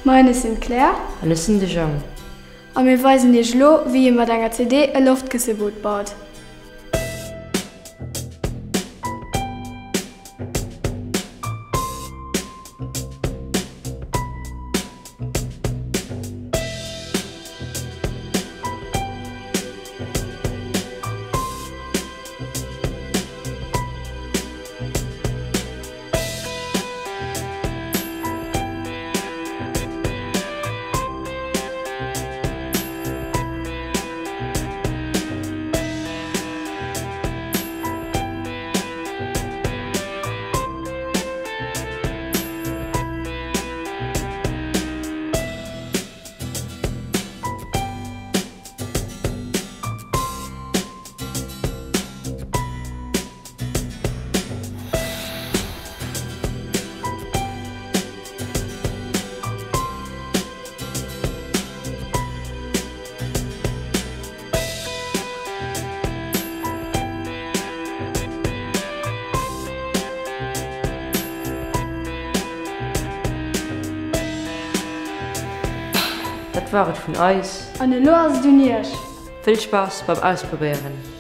Moien, ech sinn d'Claire. An ech sinn de Jang. A mir weisen iech elo, wéi ee mat enger CD e Loftkësseboot baut. Dat war et vun eis. An elo ass et un iech! Vill Spaass beim Ausprobéieren!